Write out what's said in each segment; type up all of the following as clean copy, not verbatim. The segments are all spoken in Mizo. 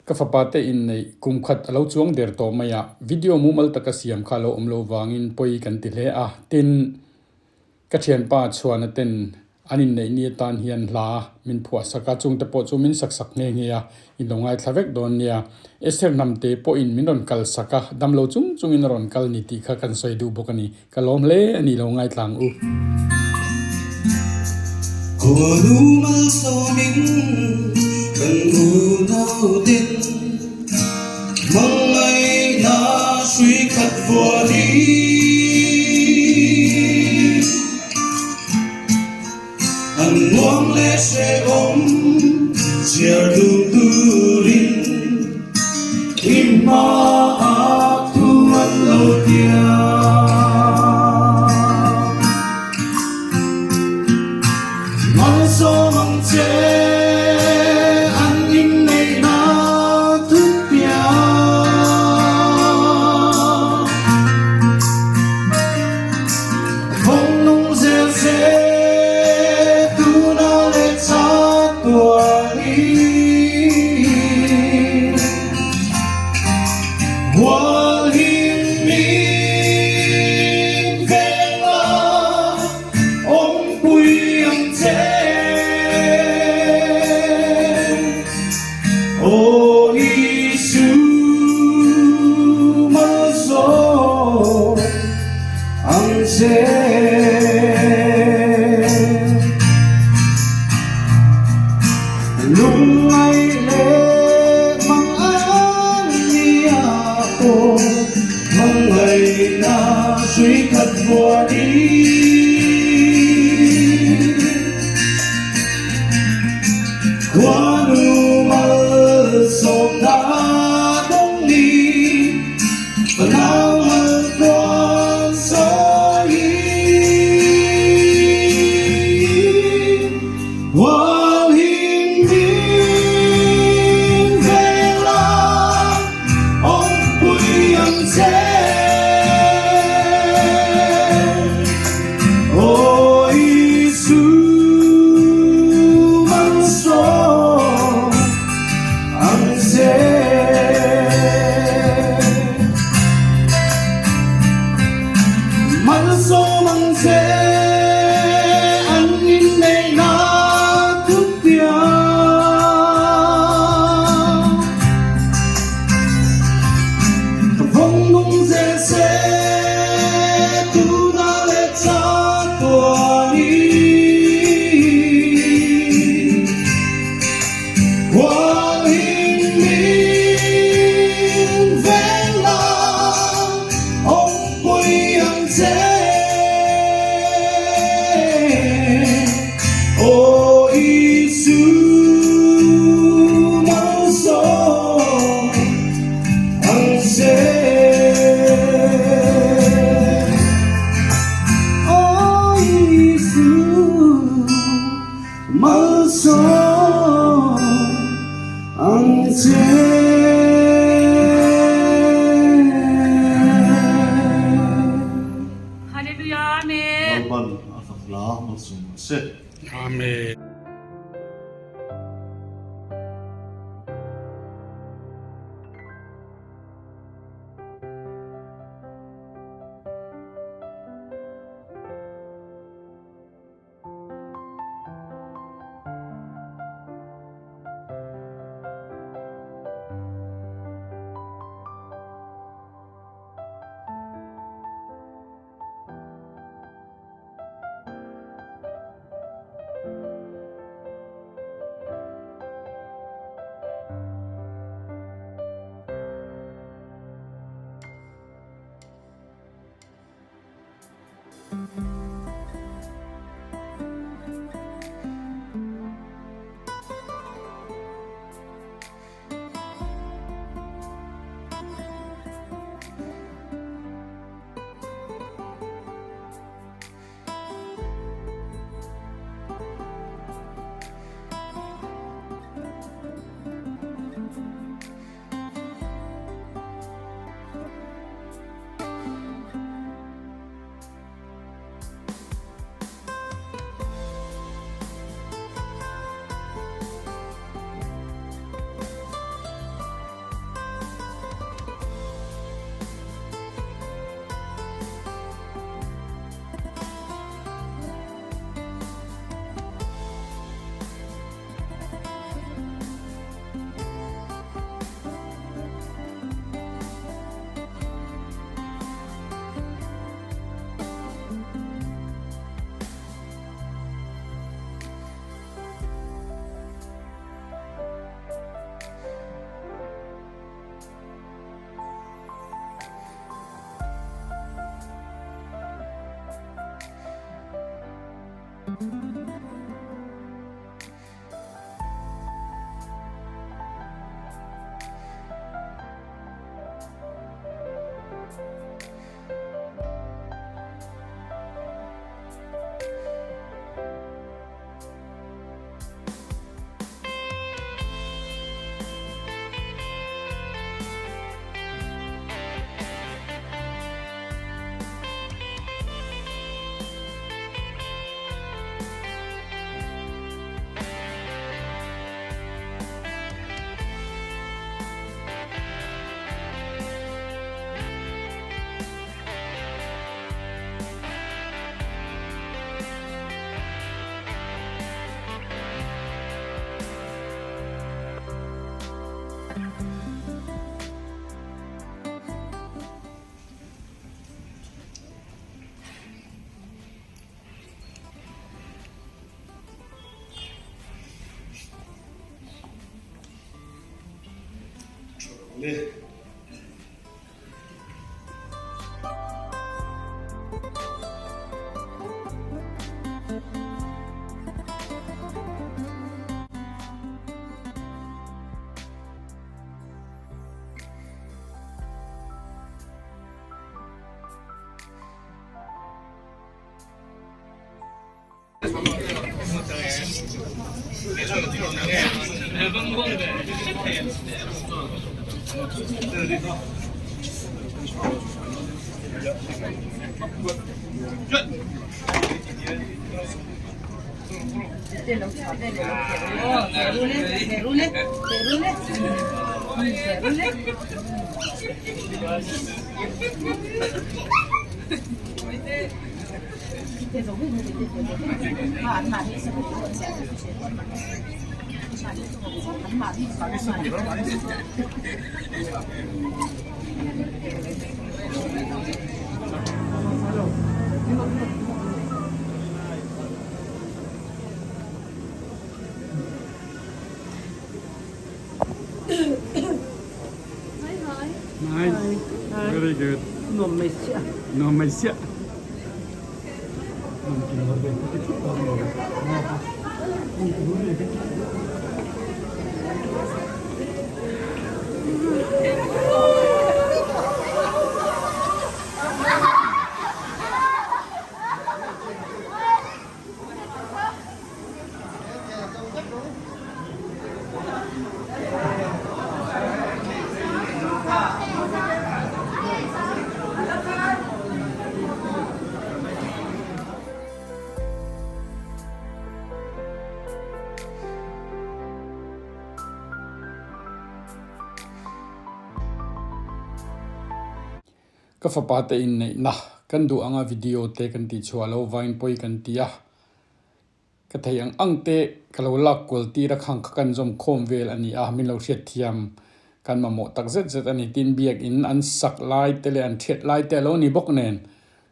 Ka fapa te inneih kum khat a lo chuang der tawh mai a, video mumal taka siam kha a lo awm lo vangin pawi kan ti hle a. Tin, ka thianpa chhuana ten an inneih ni atan hian hla min phuah sak a, chungte pawh chu min sak sak nghe nghe a, in lo ngaithla vek dawn nia. Esther hnamte pawhin min rawn kal sak a, damlo chung chungin a rawn kal ni tih kha kan sawi duh bawk a ni. Ka lawm hle a ni lo ngaithla ang u. Kawlu malsawmin kan unauten hmangaihna hrui khat vuah hi. An nuam leh hrehawm chhiar dun turin i hmaah thu an lo tiang. Malsawm ang che an inneihna thut piang. Vawng nung zel se tuna leh chatuan in Hual him min veng a awmpui ang che Aw Isu malsawm ang che. Lungngai leh mang an ni a pawh hmangaihna hrui khat vuah ni. Khuanu malsawmna dawng ni. Fanau malkuan sawi Hual him min veng la awmpui ang che Aw Isu malsawm ang che. Malsawm ang che an inneihna thutiang. Ka vawng nung zel se tuna leh chatuan in. Hual him min veng la awmpui ang che. Aw Isu malsawm ang che. Aw Isu. Malsawm ang che. Hallelujah Amen. Lalpan a fak hla malsawm rawh se. Amen. Nice. Very good. Nuam mai siah. Nuam mai siah. Ka fapa te inneihna kan duh anga video te kan tih chhuah lo vain pawi kan ti a. Ka thei ang ang te ka lo lak kual tir a khang kha kan zawm khawm vel a ni a, min lo hriat thiam kan mamawh tak zet zet a ni. Tin, biakin an sak lai te leh an thiat lai te a lo ni bawk nen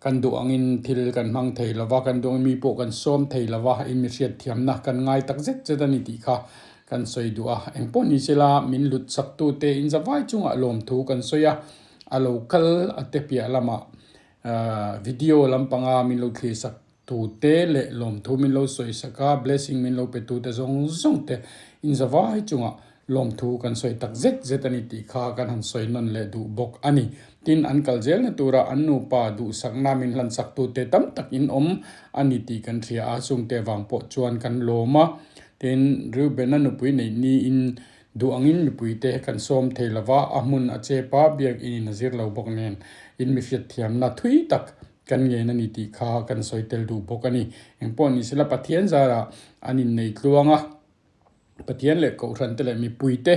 kan duh angin thil kan hmang thei lo va, kan duh angin mi pawh kan sawm thei lo va, in mi hriat thiamna kan ngai tak zet zet a ni tih kha kan sawi duh a. Engpawh ni sela min lut sak tute in zavai chungah lawmthu kan sawi a, a lo kal a te piah lamah video lampanga min lo thlir sak Tute leh lawmthu min lo sawi sak a, blessing min lo pe tute zawng zawng te in zavai chungah lawmthu kan sawi tak zet zet a ni tih kha kan han sawi nawn leh duh bawk a ni. Tin, an kal zelna tura an nupa duhsakna min hlansak tute tam tak in awm a ni tih kan hria a, chungte vang pawh chuan kan lawm a. Tin, Reuben-a nupui neih niin duh angin mipuite kan sawm thei lova, a hmun a chep a, biakinn in a zir lo bawk nen in mi hriatthiamna thui tak Kan ngen a ni tih kha kan sawi tel duh bawk a ni. Engpawh ni sela Pathian zarah an innei tluang a, Pathian leh Kohhran te leh mipui te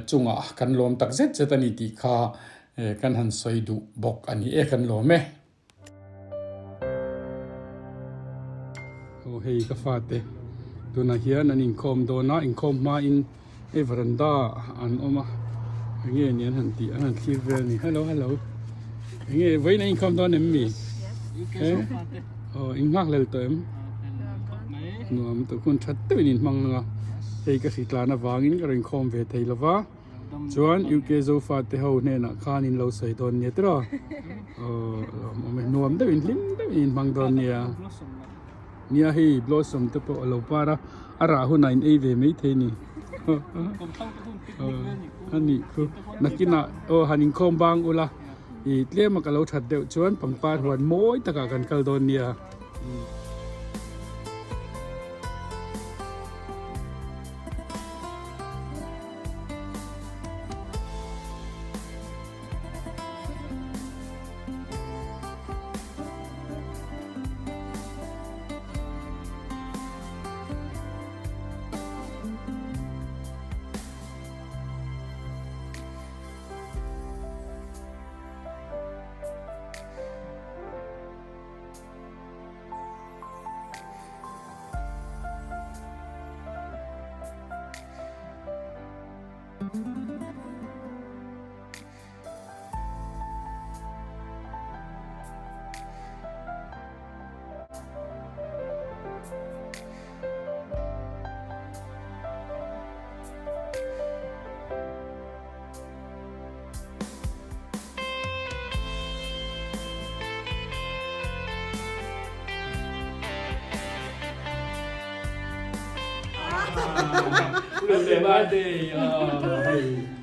chungah kan lawm tak zet zet a ni tih kha kan han sawi duh bawk a ni e, kan lawm e. Aw hei ka fate tunah hian an inkhawm dawn a, inkhawm hmain hei veranda an awm a enge ni an han tih an han thlir vel a ni hello hello enge vawiin an inkhawm dawn em mi eh aw in nghak lel tawh em nuam tawh hun that deuhin in hmang ang a hei ka hritlan avangin ka rawn inkhawm ve thei lova chuan UK zofa te ho hnenah khan in lo sawi dawn nia tiraw aw lawmawm e nuam deuhin hlim deuhin in hmang dawn nia. Nia hei blossom te pawh a lo par a, a rah hunah in ei ve mai thei ni. A nih khu. Nakinah aw han inkhawm bang ula i tlem a ka lo that deuh chuan pangpar huan mawi takah kan kal dawn nia. Happy birthday.